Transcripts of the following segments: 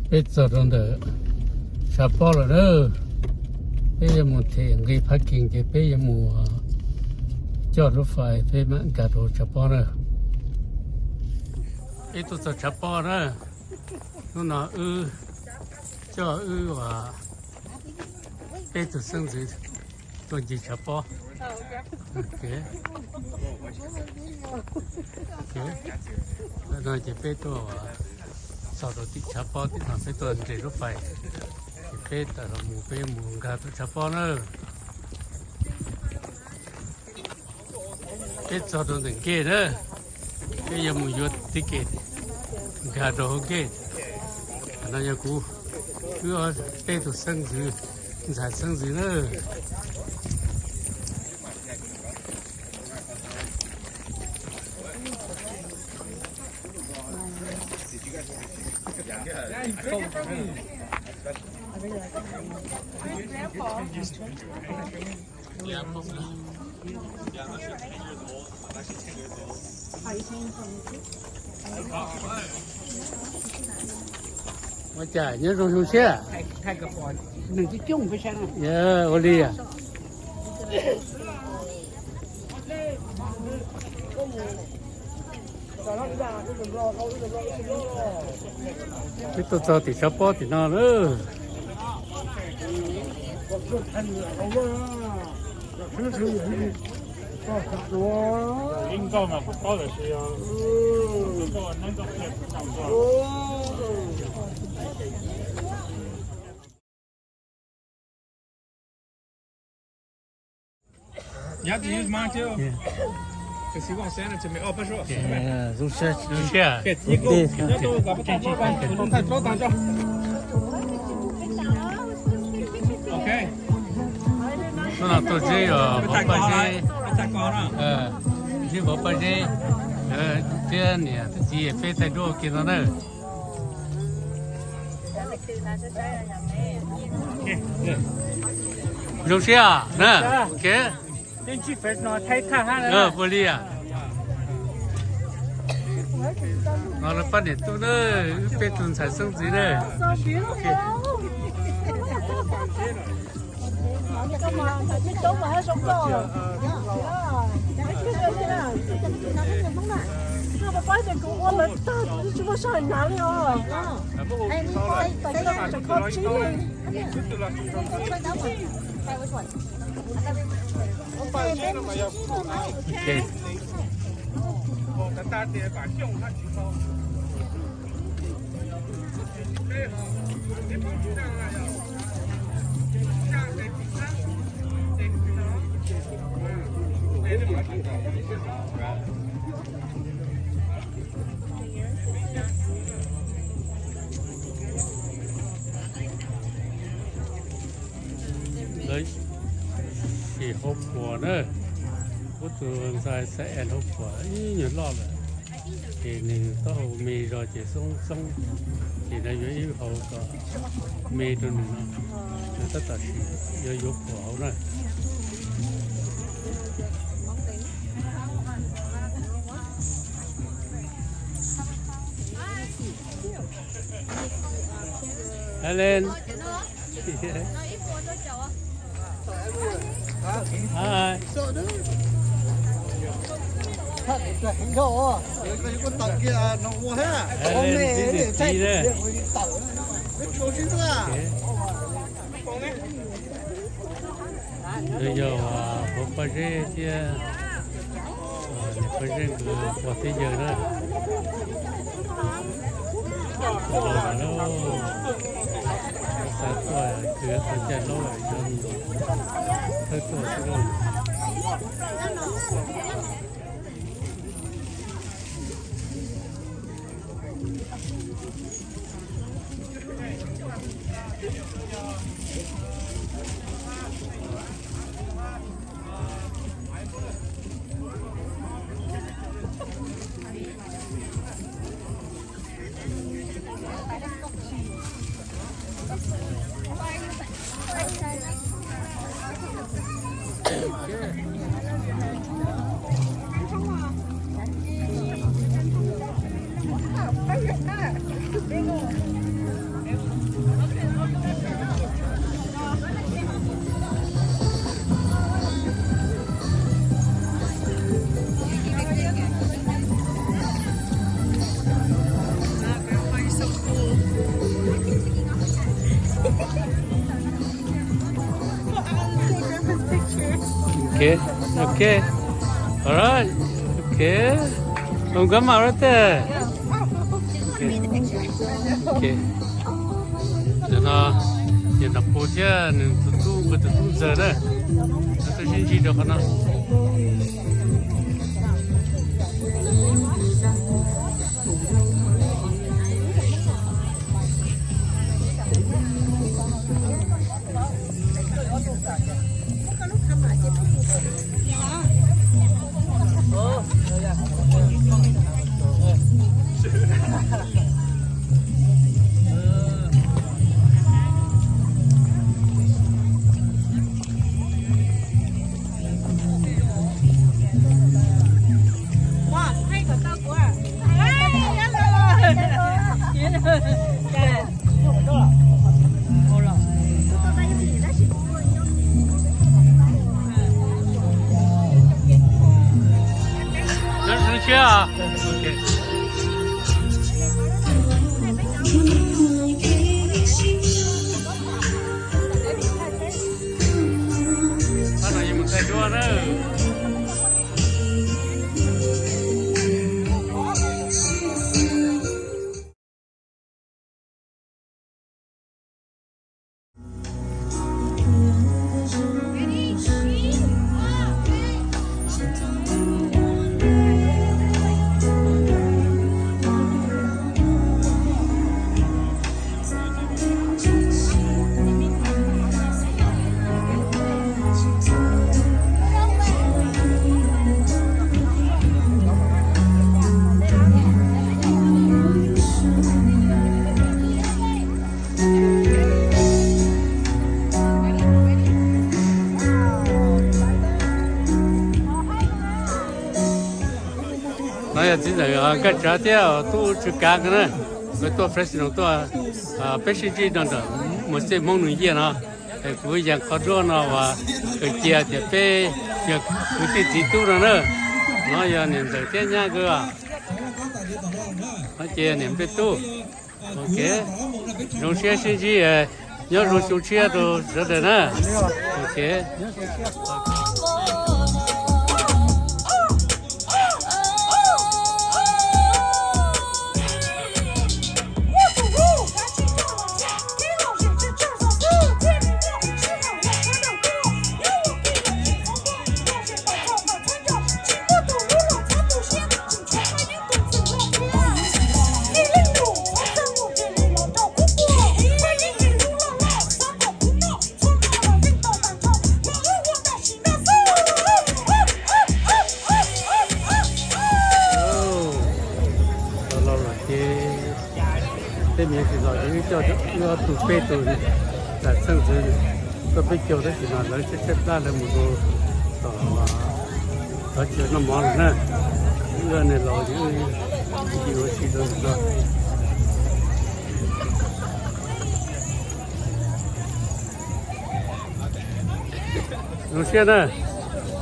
Peb txog rau ntawm tshav pob lawm na. Peb yuav mus them nqi parking ces peb yuav mus coj lub fais peb mam nkag rau tshav pob na. Peb tuaj txog tshav pob na. Hnub no wb coj wb peb tug xeeb ntxwv tuaj ncig tshav pob. No ces peb tuaj txog rau tim tshav pob tim no peb tuaj nres lub fais, ces peb tawm los mus peb mus nkag rau tshav pob na. Peb txog rau ntawm nkej na, peb yuav mus yuav ticket nkag rau hauv nkej. Qhov no yog kuv wb ob peb tug xeeb ntxwv, ntxhais xeeb ntxwv na. Ua cas nyob zoo zoo siab? Ua li as. Peb tuaj txog tim tshav pob tim no lawm. You have to use mine too. Yeah. Because he won't send it to me. Oh, for sure. Yeah. Zoo siab. Zoo siab. Okay, you go. Okay. Hnub no tuaj zeb os, vauv Paj Zeb. Zeb vauv Paj Zeb thiab niam thiab txiv peb thaij duab ua ke no na. Zoo siab na. Ua li as. No lawv pab niam tub na, wb peb tug ntxhais xeeb ntxwv na. Ok. Lawv sim hauv paus na, kuv tus ntxhais Xav Es hauv paus ib nyuag loj lawm, ces nws taub hau me zog ces xoob xoob, ces no yuav ib hau kom me rau nws no, nws tab tom sim yuav yuav paus hauv na. Helen. Helen, txiv niam txiv na. Ntawd yog vauv Paj Zeb thiab niam Paj Zeb nkawd pog thiab yawg na. Los lawm, xav tuaj kwv qhov chaw hlub yog thawj tuaj xwb lauj. Ok, ok. Alright, ok. Ua nkauj maj right there. Ok. Ok. Ntawm no yog Nom Pus thiab nws tus tub, nws tus tub ntxawg na. Lawv tuaj sib ntsib rau qhov no. No yog txiv ntxawm Nkaj Tsav thiab tub Tsw Kav nkawd na, nkawd tuaj Fresno tuaj, peb sib ntsib no ntawm Mos Xes Hmoob New Year no. Es kuv yees qhov duab no uas kawm cia tias peb yog kwv tij txiv tub no na. No yog niam ntxawm thiab nyab nkawd. No ces niam peb tub. Ok, zoo siab sib ntsib, nyob zoo xyoo tshiab rau sawv daws na. Ok. Los los ces tej me nyuam tsis los ces wb coj wb ob tug peb tug lam txheej ntxwv tuaj peb caug tab sis mas lawv tshaib tshaib plab lawv mus rau tom qhov chaw noj mov lawm na. Wb niag laus ces wb tsis ua si rau lawm. Zoo siab na,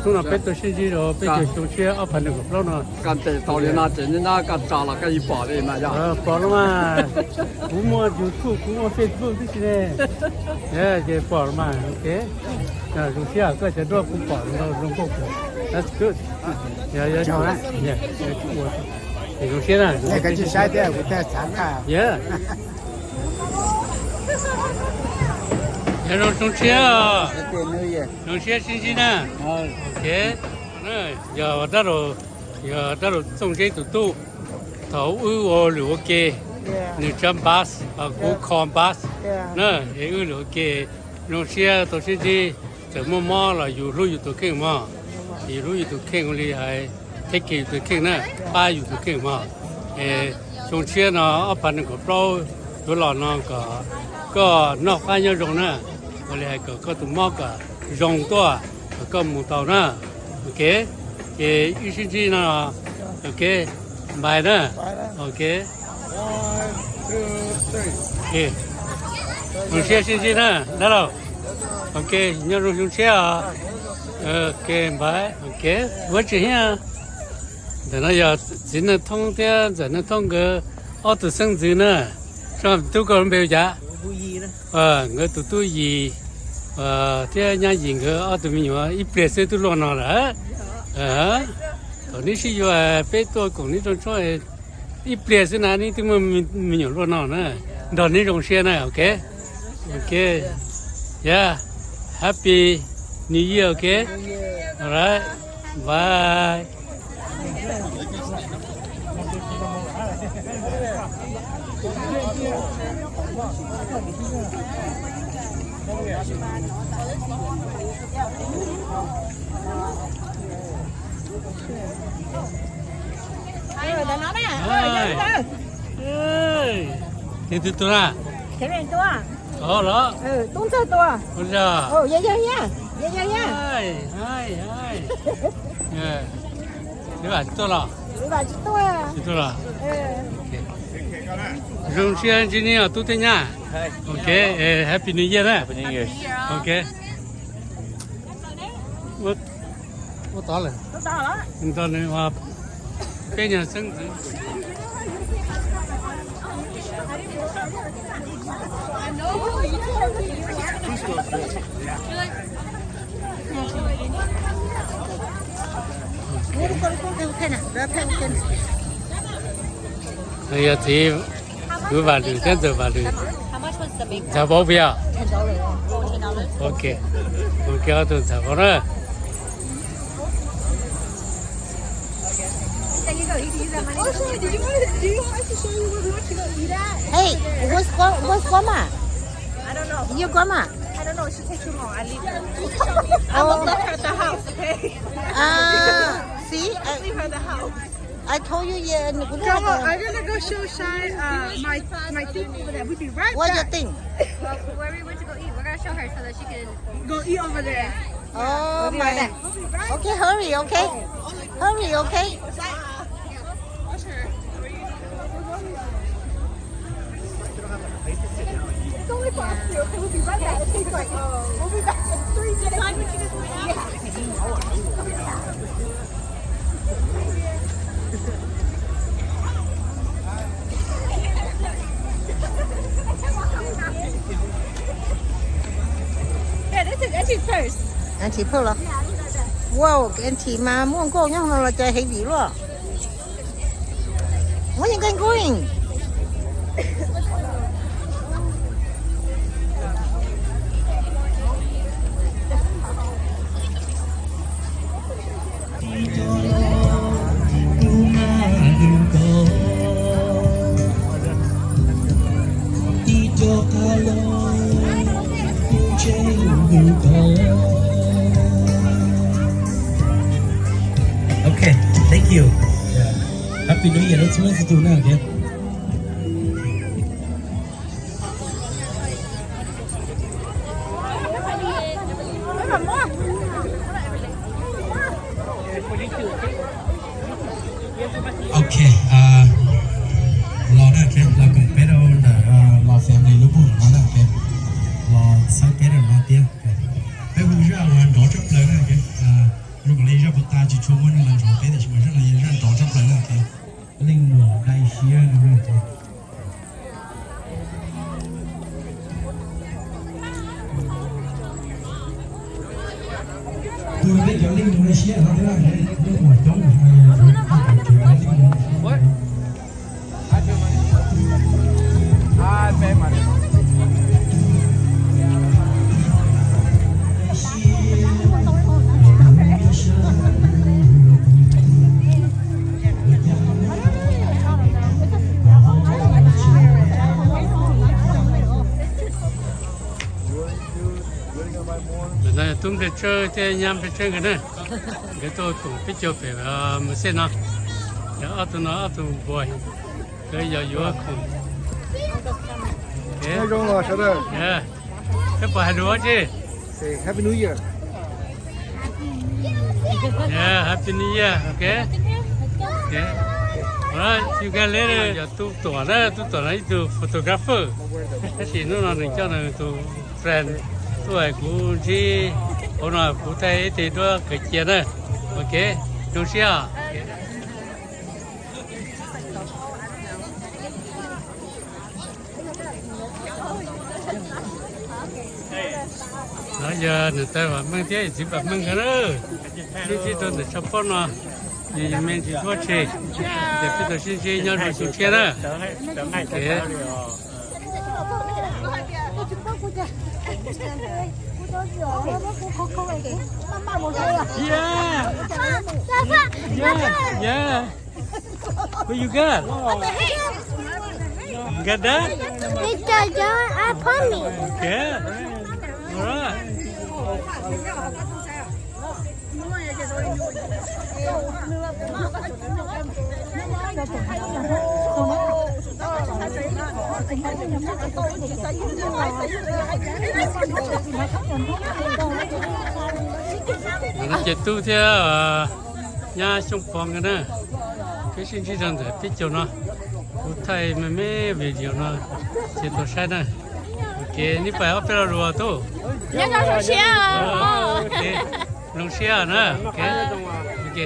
hnub no peb tuaj sib ntsib rau peb caug xyoo tshiab ob phav nees nkaum plaub no. Koj ntes tau li no ces nyab koj tso los koj yeej pom li no yog. Pom los mas, kuv muaj YouTube, kuv muaj Facebook tib si ne. Ces pom los mas, ok. Zoo siab koj cov duab kuv pom zoo nkauj kawg. That's good. Zoo siab na. Yog zoo xyoo tshiab, zoo siab sib ntsib na. Ok, yog dab laug, yog dab laug Txooj Zeb tus tub. Thaum wb ua lwm ua ke, nws tsav bus, kuv kho bus na, es wb lwm ua ke zoo siab tau sib ntsib. Txawm muaj mob los yus hlub yus tus kheej mog, yus hlub yus tus kheej ua li hais, take care yus tus kheej na, pab yus tus kheej mog. Es xyoo tshiab no ob phav nees nkaum plaub yuav los no kom koj noj qab nyob zoo na, ua li hais kom koj tus mob kom zoo tuaj, kom koj mus tau na. Ok, ces wb sib ntsib no. Ok, bye na. Ok, zoo siab sib ntsib na dab laug. Ok, nyob zoo xyoo tshiab os. Ok, bye. Ok, ua tsis hiab. Ntawm no yog txiv Neej Thoob thiab ntxawm Neej Thoob nkawd ob tug xeeb ntxwv na. Tub koj lub npe hu cas? Nkawd tus tub Yim, thiab Nyab Yim nkawd ob tug me nyuam ib pliag xwb twb luaj no lawm. Thaum neb sib yuav peb tuaj koom neb rooj tshoob ib pliag xwb na neb twb muaj me nyuam luaj no na. Nrog neb zoo siab na, ok. Ok. Yeah. Happy New Year, ok. All right. Bye. Tus twg tuaj na? Ov los? Ua zog. Neb vam tsis tuaj los? Tsis tuaj los? Zoo siab ntsib neb os tub thiab nyab. Ok, Happy New Year na. Ok. Ua tod lawm. Peb nyuag xeeb ntxwv. Yog txiv kwv Vam Lwm thiab ntxawm Vam Lwm. Ntxhais Vauv puas yog? Ok, mus kiag ob tug ntxhais vauv na. Hey, where's gra- where's grandma? Your grandma? I don't know. She takes too long. I leave her. I will left her at the house, okay? Ah, see, I, leave her at the house. I told you, yeah. Come on, I'm gonna go show Shai uh, my my thing over there. We'll be right back. What your thing? Well, where we went to go eat, we're gonna show her so that she can go eat over there. Oh my. We'll be right back. Okay, hurry, okay? Hurry, okay? It's only for us two. Okay, we'll be right back. It takes like, we'll be back in three minutes. Yeah, this is Auntie's purse. Auntie purse los? Wow, auntie mas muaj nkauj nyob no los cas heavy luaj. Where you going, going? Okay, thank you. Happy New Year, let's move to now, okay? Ok, los na, los koom peb rau ntawm los family lub pug no na, los txhawb peb rau no thiab. Peb hu zaj uas nrov tshaj plaws na, zoo li zaj puas tas tsis tshua muaj neeg los nrov peb tiam sis mas zaj no yog zaj nrov tshaj plaws na. Leej muam dai siab no. Tus peb cov leej muam dai siab no thiab, leej muam coob, leej muam. Ntawm no yog tub npleg tsawb thiab nyab npleg tsawb nkawd na. Nkawd tuaj koom peb caug pem Mexes no. Yog ob tug no ob tug npua, nkawd yog yuav koom. Peb puas hais lus dab tsi? Happy New Year. Yeah, Happy New Year, ok. Ok. All right, see you guys later. Yog Tub Tuam na, Tub Tuam no ib tug photographer. Tab sis hnub no nws coj nws tus friend tuaj, kuv ntsib hauv no kuv thaij ib teg duab kawg cia na. Ok, zoo siab os. Yog niam tais Vam Meej thiab yawm txiv Vam Meej nkawd na, sib ntsib rau ntawm tshav pob no, yus me ntsis huab tshis, ces peb tau sib ntsib nyob rau xyoo tshiab na. Yeah. What you got? You got that? It's a jar. I promise. Okay. All right. Ces tub thiab nyab Xyooj Pov nkawd na, peb sib ntsib rau ntawm peb caug no, kuv thaij me me video no ces tau saib na. Ok, neb pais ob peb lo lus tub. Nyob zoo siab. Ok, zoo siab na. Ok. Ok.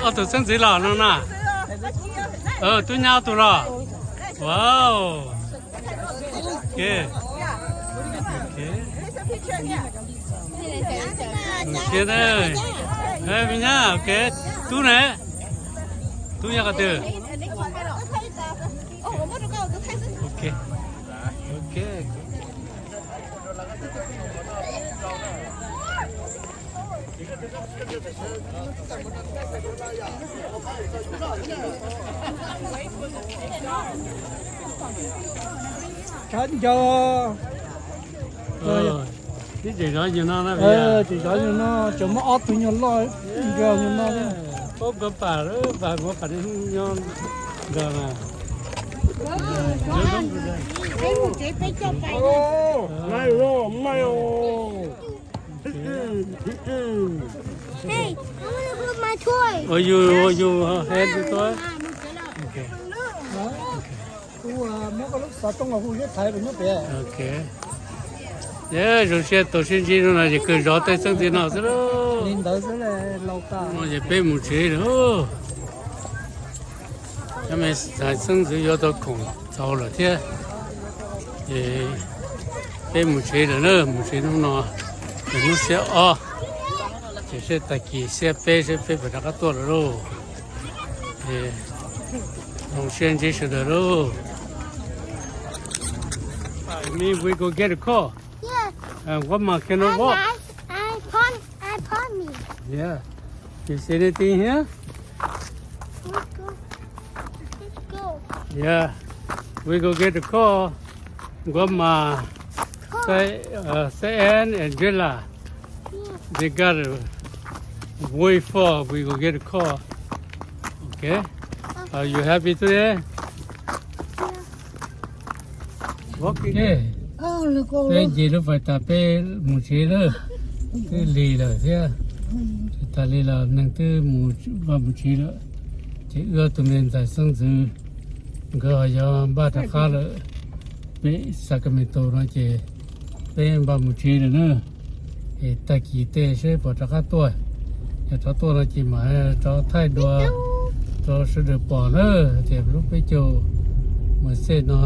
Ob tug xeeb ntxwv los no na. Tub nyab ob tug los. Wow. Ok. Ok. Siab na. Me nyab, ok. Tub ne? Tub nyob qhov twg? Ok. Ok. Tsav nco. Tsis zov nyuag no, tsis zov nyuag no, tsuas muaj ob tug nyuag loj nco nyuag no. Pab nkawd pam, pab nkawd pam nyob nkawd mas. Hey, I wanna hold my toy. Oh, you, oh, you, uh, hand the toy? Okay. Kuv muab koj lub xov tooj los hu seb thaiv kuv nyob pem. Ok. Zoo siab tau sib ntsib no ces kawg zov tej xeeb ntxwv no xwb lauj. Li ntawd xwb lauj. No ces peb mus tsev lawm. Cov me ntxhais xeeb ntxwv yuav tau khoom txaus lawm thiab, ces peb mus tsev lawm na, mus tsev hnub no, ces hnub xiab ob, ces seb tag kis xiab peb seb peb puas rov qab tuaj lawm lauj. Ces zoo siab ntsib sawv daws lauj. Me, we go get a car. Yeah. And grandma cannot walk. I, I, I prom-, I promise. Yeah. You see anything here? Let's go. Let's go. Yeah. We go get the car. Grandma, Car. Say, uh, Say Ann and Jella. Yeah. They gotta wait for we go get a car. Okay? Uh. Are you happy today? Yeah. Ok. Peb nce lub fais tas peb mus tsev lawm, twb lig lawm thiab. Tsis tas li los neeg twb mus, mus tsev lawm, ces wb ob tug me ntxhais xeeb ntxwv nkawd ho yuav npaj rov qab lawm. Peb Sacramento no ces peb npaj mus tsev lawm na. Es tag kis tej seb puas rov qab tuaj. Yog rov tuaj no ces mam rov thaij dua rau sawv daws pom na, tias lub peb caug Merced no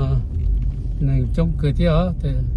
neeg coob kawg thiab os.